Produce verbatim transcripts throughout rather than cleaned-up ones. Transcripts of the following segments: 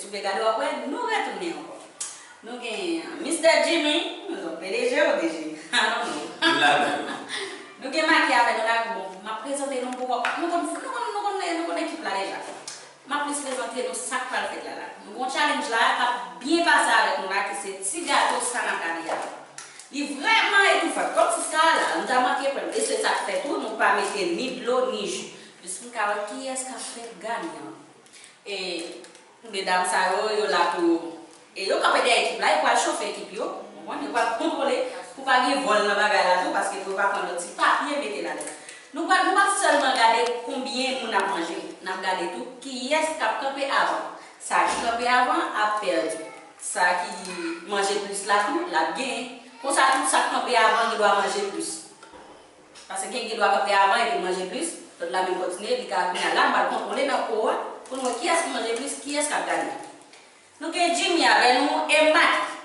Vle gade w ap wè, nou retounen ankò. Nou gen Mistè Jimmy, nou zòt P D G, o D G. I don't know. Nou gen Maki avè nou la, bon, m ap prezante nou pou, nou konn, nou konn, nou konn, nou konn ekip la deja. M ap plis prezante nou sa k pral fèt la la. Nou gen yon challenge la k ap byen pase avèk nou la, ki se ti gato sa n ap gade a. Li vrèman etoufan. Kòmsi sa la, nou ta manke pran. E se sa k fè tou, nou pa mete ni dlo, ni ji. Jis pou n ka wè kiyès k ap fè ganyan. E medam sa yo, yo la pou, e yo kanpe dèyè ekip la, yo pral chofe ekip yo, konprann? Yo pral kontwole pou pa gen vòl nan bagay la tou, paske pou yo pa pran lòt ti papye mete ladan. Nou pral, nou pral sèlman gade konbyen moun ap manje. N ap gade tou kiyès k ap kanpe avan. Sa ki kanpe avan ap pèdi. Sa ki manje plis la tou, l ap genyen. Konsa tou, sa k kanpe avan gen dwa manje plis. Paske gen ki dwa kanpe avan epi manje plis, lòt la menm kontinye, li ka kounye a la, m pral kontwole nan po a, pou n wè kiyès ki manje plis, kiyès k ap gade. Nou gen Jimmy avè nou e Maki.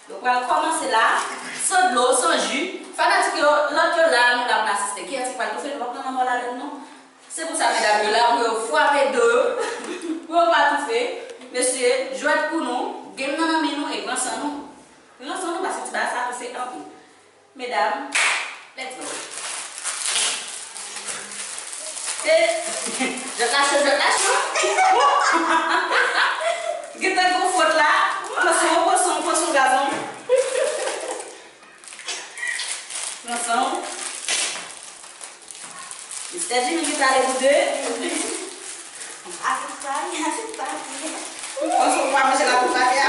Yo pral kòmanse la, san dlo, san ji. Fanatik yo, lòt yo la, nou la pou n asiste. Kiyès ki pral toufe, nou p ap pran lanmò ladann non. Se pou sa medam yo la, pou yo frape do yo, pou yo pa toufe. Mesye, jwèt pou nou, game nan nan men nou e pran san nou. Pran san nou, paske ti bagay sa toufe anpil. Medam, let's go. Se jwèt la cho, jwèt la cho. Gentan gon fwòt la. Pran san w, pran san w, pran san w, gazon. Pran san w. Mistè Jimmy ki pale pou de. Asista, asista. Kòmsi w pa manje la pou pale a.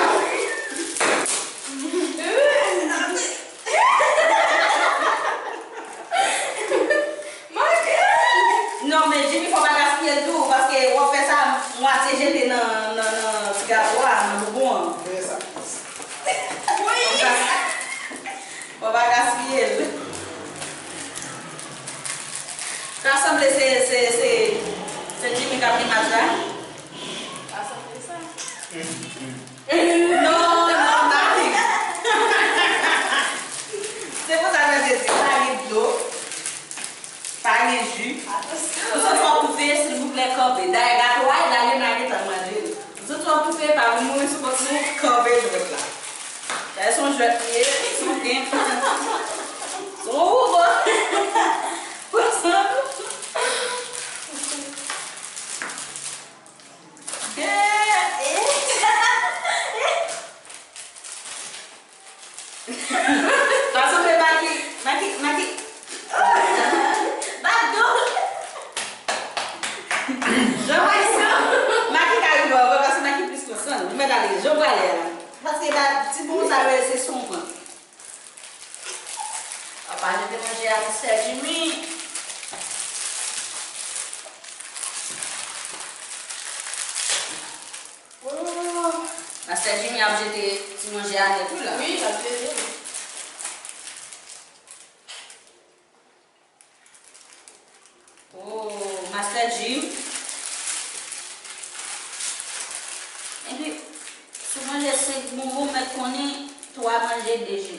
Non, men Jimmy, fò pa gaspiye l tou, paske w ap fè sa, mwatye jete nan, nan, nan ti gato a, nan boubon an. Fò pa gaspiye l. Sa sanble se, se, se, se Jimmy k ap gen match la. Sa sanble sa. Non, non, Maki. Se pou sa mwen te di, pa gen dlo, pa gen ji. Atansyon. Ou sot w ap toufe, silvouplè, kanpe. Dayè, gato a, Dayè, n a gentan manje l. Ou sot w ap toufe, pa vin mouri sou kont nou, kanpe jwèt la. Sa se yon jwèt li ye, se yon game. Se yon wougo. Pran san nou. Sa sanble Maki, Maki, Maki. Bat do. Jan Maki, Maki ka rive avan, paske Maki plis konsan. Ou mèt ale, jan w prale a la. Paske ba, ti boul sa yo, se son pran. Papa, jete manje a Mistè Jimmy. Oh, Mistè Jimmy ap jete ti manje a nèt wi la. Wi, l ap jete. Oh, Master Jim. Epi, si w manje senk bonbon, mèt konnen twa manje de je.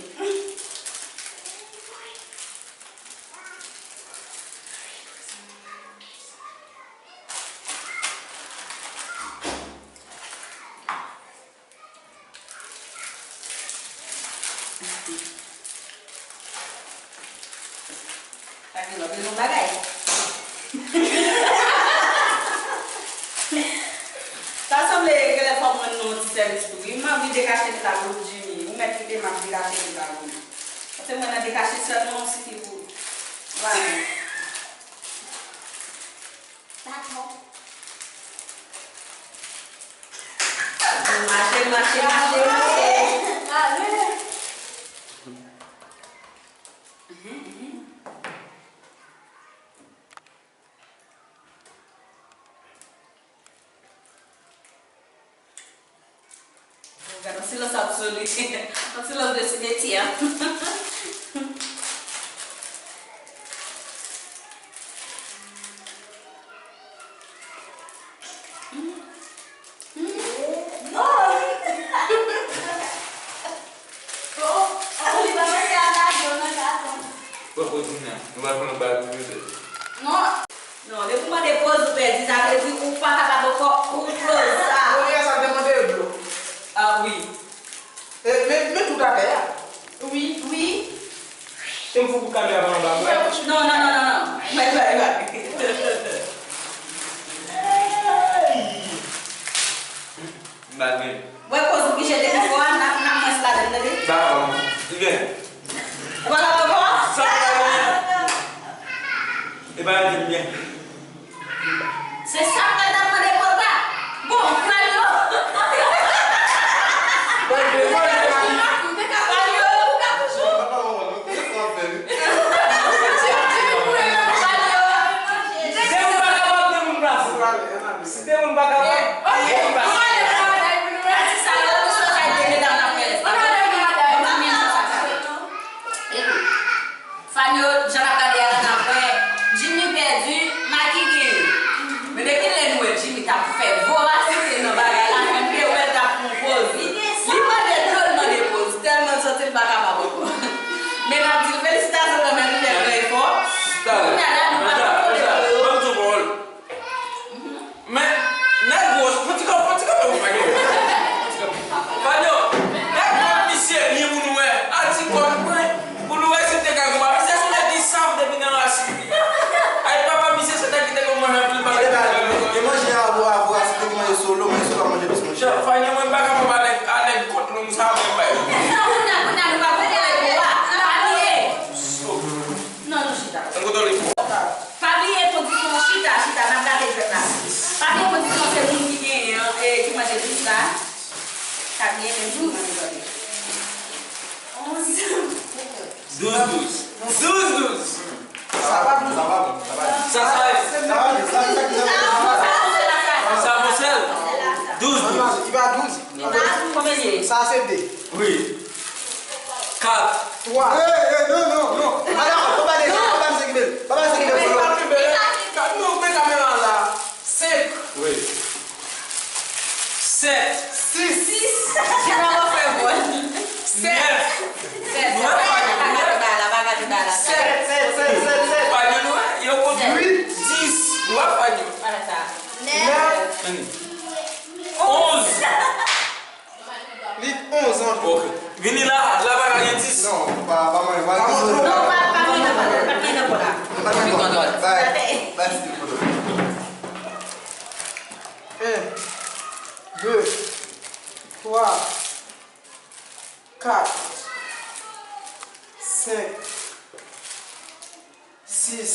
Pa gen lòt, bezwen bagay. Sa sanble genlè fò m rann nou yon ti sèvis tou wi. M anvi dekache ti lakou Jimmy. Ou mèt kite m ap dekache ti lakou. Paske mwen nan dekache sèlman, m sifi pou bagay. Dakò. Mache, mache, mache, mache. Ale. Mhm, mhm. Gade yon silans absoli. Yon silans de simetyè. Non! Oh, oh, li pa mete a radyo nan gason. Poko di nan, nou pa konn ba ti mesye. Non. Non, depi w mande poz ou pèdi, sa vle di ou pa kapab ankò, ou close sa. Premye sa w te mande yo, Ou ta fè a? Wi, wi. Te m fou pou kamera pa anba mwen. Non, non, non, non, non. Mwen, mwen, mwen. Hey! M pa gen. Mwen koz ou ki jete pifò a, n ap, n ap mwen ladann, tande? Dakò. Li gen. Ou pa ka pran? Sa pa gen. E pa gen byen. Se sa m pral t ap mande papa. Bon, Mario. Bon, bon, bon, Mario, ou ka toujou. Mario. De moun pa kapab, de moun plas. Si de moun pa kapab, de moun plas. Fanyo, jan n ap gade a la, n ap wè Jimmy pèdi, Maki genyen. Men depi lè n wè Jimmy t ap fè vorasite nan bagay la, m te wè l t ap pran poz. Li mande dlo, l mande poz. Tèlman l santi l pa kapab ankò. Men n ap di l felisitasyon kanmenm, li fè gran efò. Kounye a la, nou pral kontwole dlo yo. Ban m di w pawòl. Men, nèg wòch, fò ti kanpe, fò ti kanpe pou Fanyo. Fanyo, nèg wòch misye byen pou nou wè. Al ti kòt mwen, pou nou wè si l te ka konba. Misye se yon nèg ki sav depi nan rasin li. Ay, papa misye se nèg ki te konn manje anpil bagay. Gade bagay, e manje a, avwa, avwa, si te ki manje solo, manje solo, manje plis, monchè. Fanyo, mwen m pa kapab a nèg, a nèg kòt long sa, mwen bay. Non, kounye a, kounye a, nou pa kontwole dlo a. Pa bliye. Non, nou chita. Mwen kontwole dlo a. Pa bliye kondisyon chita, chita, n ap gade jwèt la. Pa bliye kondisyon se moun ki genyen an, e, ki manje plis la. Ka genyen menm tou. Onz. Douz douz. Douz douz. Sa pa bon, sa pa bon, sa pa bon. Sa, sa, sa pa bon, sa, sa, sa, sa, sa bon sèl. Douz douz. Konbyen l ye? Sa se de. Wi. Kat. Twa. Ey, ey, non, non, non. Madam, pa ba de, pa ba misye kenbe l. Pa ba misye kenbe l. Kat, non, men kamera la. Senk. Wi. Sèt. Sis. Sis. Ki pa w fè bon. Sèt. Nèf. Sèt. Sèt. Sèt, sèt, sèt, sèt, sèt. Fanyo nou wè, yo konte. Uit. Dis. Nou wè Fanyo. Nèf. Onz. Li onz ankò. Ok. Vini la, la pa ka gen dis. Non, pa, pa mwen, pa mwen. Non, pa, pa mwen nan, pa mwen nan, pa mwen nan. Bay, bay, bay, bay, bay. En, de, twa, kat, senk, sis,